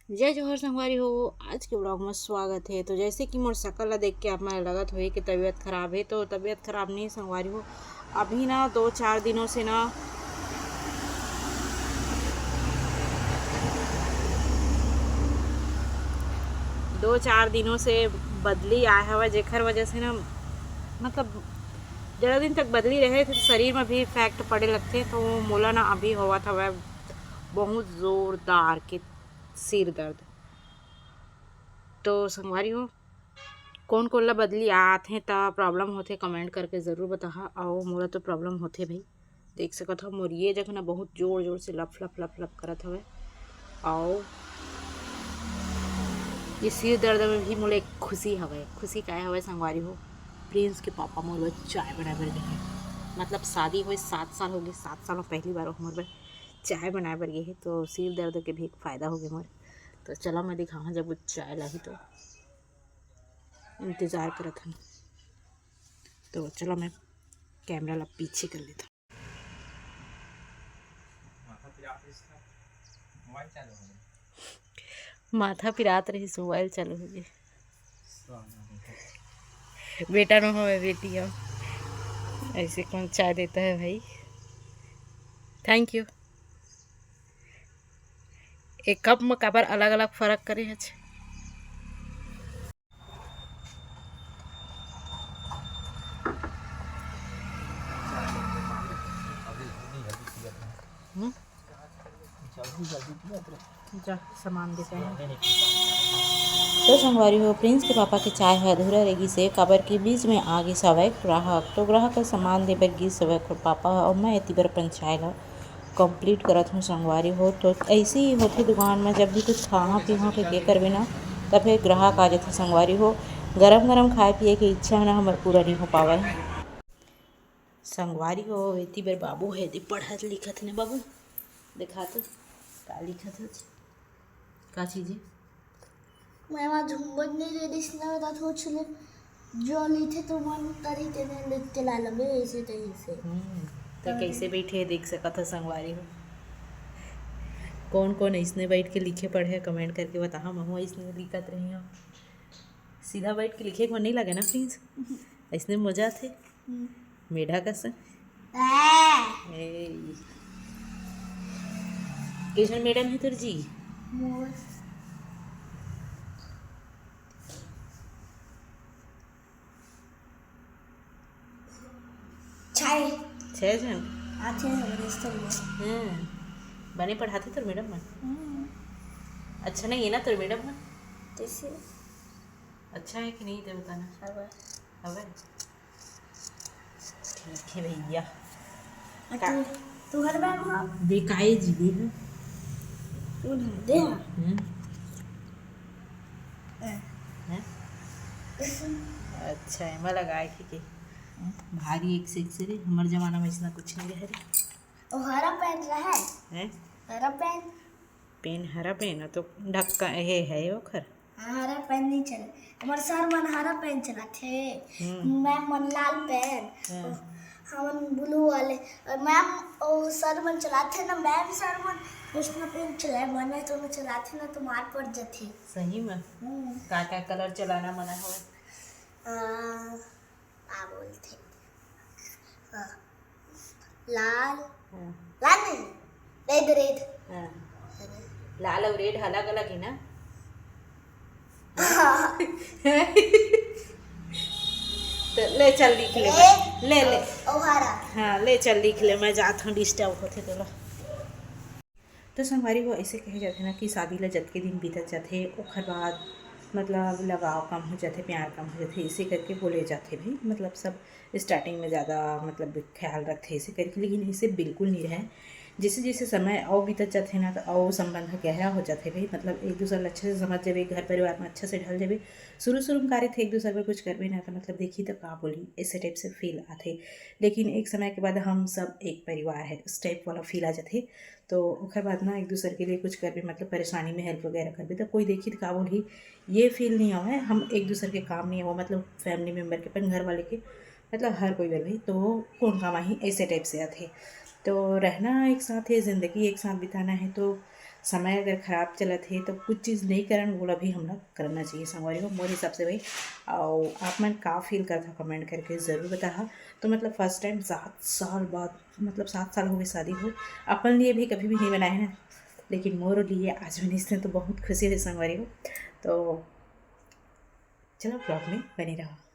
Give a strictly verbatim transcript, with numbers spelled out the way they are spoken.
जय जोहार संगवारी हो, आज के vlog में स्वागत है। तो जैसे कि मोर शकल ला देख के आप मन लगत होही कि तबीयत खराब है, तो तबीयत खराब नहीं संगवारी हो, अभी ना दो चार दिनों से ना दो चार दिनों से बदली आए हवय, जेखर वजह से ना, मतलब, ज़्यादा दिन तक बदली रहे तो शरीर में भी इफेक्ट पड़े लगथे। तो मोला ना अभी होवत हवय बहुत जोरदार के सिर दर्द। तो संगवारी हो, कोन कोन ला बदली आत हे त प्रॉब्लम होथे, कमेंट करके ज़रूर बताहा। अउ मोला तो प्रॉब्लम होथे भाई, देख सकत हो मोर ये जगह ना बहुत जोर जोर से लप लप लप लप करत हवय। अउ ये सिर दर्द में भी मोला एक खुशी हवय। खुशी काय हवय संगवारी हो, प्रिंस के पापा मोर बर चाय बनाए बर गे हे। मतलब शादी होए सात साल हो गए, सात साल में पहली बार वो मोर बर चाय बनाए बर गे हे, तो सिर दर्द के भी एक फ़ायदा हो गया मोर। तो चला मैं दिखाऊँ जब वो चाय लाही तो इंतज़ार करत हन। तो चला मैं कैमरा ला पीछे कर लेता हूँ। माथा पिरात रहिस, मोबाइल चालू हो गया। माथा पिरात रहिस, मोबाइल चालू हो गया। बेटा नो हवे, बेटी हो। ऐसे कौन चाय देता है भाई? Thank you. एक कप में काबर अलग-अलग फरक करे हच? हम्म? जा, सामान देते हैं। तो संगवारी हो, प्रिंस के पापा के चाय ह अधूरा रह गिस हे, काबर कि बीच में आ गिस हवय ग्राहक, तो ग्राहक के सामान दे बर गिस हवय ओखर पापा ह, अउ मैं एती बर अपन चाय ला कंप्लीट करत हूँ संगवारी हो। तो ऐसे ही होथे दुकान में, जब भी कुछ खाहा पीहा के, के करबे ना, तब फिर ग्राहक आ जाथे संगवारी हो। गरम गरम खाए पिए के इच्छा ना हमर पूरा नहीं हो पावय। संगवारी हो, एती बर बाबू हे, एती पढ़त लिखत ने बाबू, देखा तो का लिखत हे, का चीज हे? मैं वहाँ झुम्बन नहीं ले दिस ना, बता थोड़ा छुले जो लिखे तो मन करी तेने लिख के ला लबे, ऐसे तही से। हम्म, तो कैसे बैठे देख सकत हो संगवारी हो। कौन कौन ऐसने बैठ के लिखे पढ़े, कमेंट करके बताहा, महू ऐसने लिखत रही हूँ। सीधा बैठ के लिखे को नहीं लगे ना प्रिंस? ऐसने मजा आथे। हम्म। मेढा कस। आ। ए। कइसन मैडम हे तोर जी? मोर। छः। छः झन? आथे हमरे स्कूल में। हम्म। बने पढ़ाथे तोर मैडम मन? हम्म। अच्छा नहीं है ना तोर मैडम मन? कैसे? अच्छा है कि नहीं, ते बताना। हवे। हवे? ठीक है भैया। आ, का? तू, तू हर बार वहाँ बेकाए जी दे है। तू दे है। हम्म। ए। हैं? अच्छा, एमा लगाए के, के? भारी एक से एक से रे, हमर जमाना में ऐसना कुछ नहीं रहे रे। ओ हरा पेन रहे। हैं? हरा पेन। पेन, हरा पेन, तो ढक्का, हे, है ओखर। हाँ, हरा पेन नहीं चले। हमर सर मन हरा पेन चलाथे। हम्म। मैम मन लाल पेन। हाँ। हमन ब्लू वाले। और मैम, ओ सर मन चलाथे ना, मैम सर मन उसना पेन चलाए, मन तो ना चलाथे ना, तो मार पड़ जाथे। सही में? हम्म। का, का कलर चलाना मना हो? आ, का बोलथे? हाँ। लाल। हाँ। लाल नहीं, रेड, रेड। हाँ। लाल और रेड अलग अलग है ना? हाँ। तो ले चल लिख ले, रेड ले, ले। और हरा। हाँ, ले चल लिख ले, मैं जात हूँ, डिस्टर्ब होथे तोला। तो संगवारी हो, ऐसे कहे जाथे ना कि शादी ला जतके दिन बीतत जाथे, ओखर बाद मतलब लगाव कम हो जाथे, प्यार कम हो जाथे, इसे करके बोले जाथे भाई। मतलब सब स्टार्टिंग में ज़्यादा मतलब ख्याल रखथे इसे करके, लेकिन इसे बिल्कुल नहीं रहे। जैसे जैसे समय अउ बीतत जाथे ना, तो अउ संबंध ह गहरा हो जाथे भाई। मतलब एक दूसर ला अच्छे से समझ जाबे, घर परिवार में अच्छा से ढल जाबे। शुरू शुरू में का रहिथे, एक दूसर बर कुछ करबे ना, तो मतलब देखी तो का बोली, ऐसे टाइप से फील आथे। लेकिन एक समय के बाद हम सब एक परिवार है, उस टाइप वाला फील आ जाथे। तो ओखर बाद ना एक दूसर के लिए कुछ करबे, मतलब परेशानी में हेल्प वगैरह करबे, तो कोई देखी तो का बोलही, ये फील नहीं आवे। हम एक दूसर के काम नहीं आवे, मतलब फैमिली मेम्बर के, अपन घर वाले के, मतलब हर कोई बर भाई, तो कौन काम आही, ऐसे टाइप से आथे। तो रहना एक साथ है, ज़िंदगी एक साथ बिताना है, तो समय अगर खराब चलत हे तो कुछ चीज़ नहीं करन, वो भी हमला करना चाहिए संगवारी हो, मोर हिसाब से भाई। और आप मन का फील करत हो, कमेंट करके ज़रूर बताहा। तो मतलब फर्स्ट टाइम सात साल बाद, मतलब सात साल हो गए शादी हो, अपन लिए भी कभी भी नहीं बनाए ना, लेकिन मोर लिए आज भी नहीं तो बहुत खुशी हुई संगवारी हो। तो चलो ब्लॉग में बने रहो।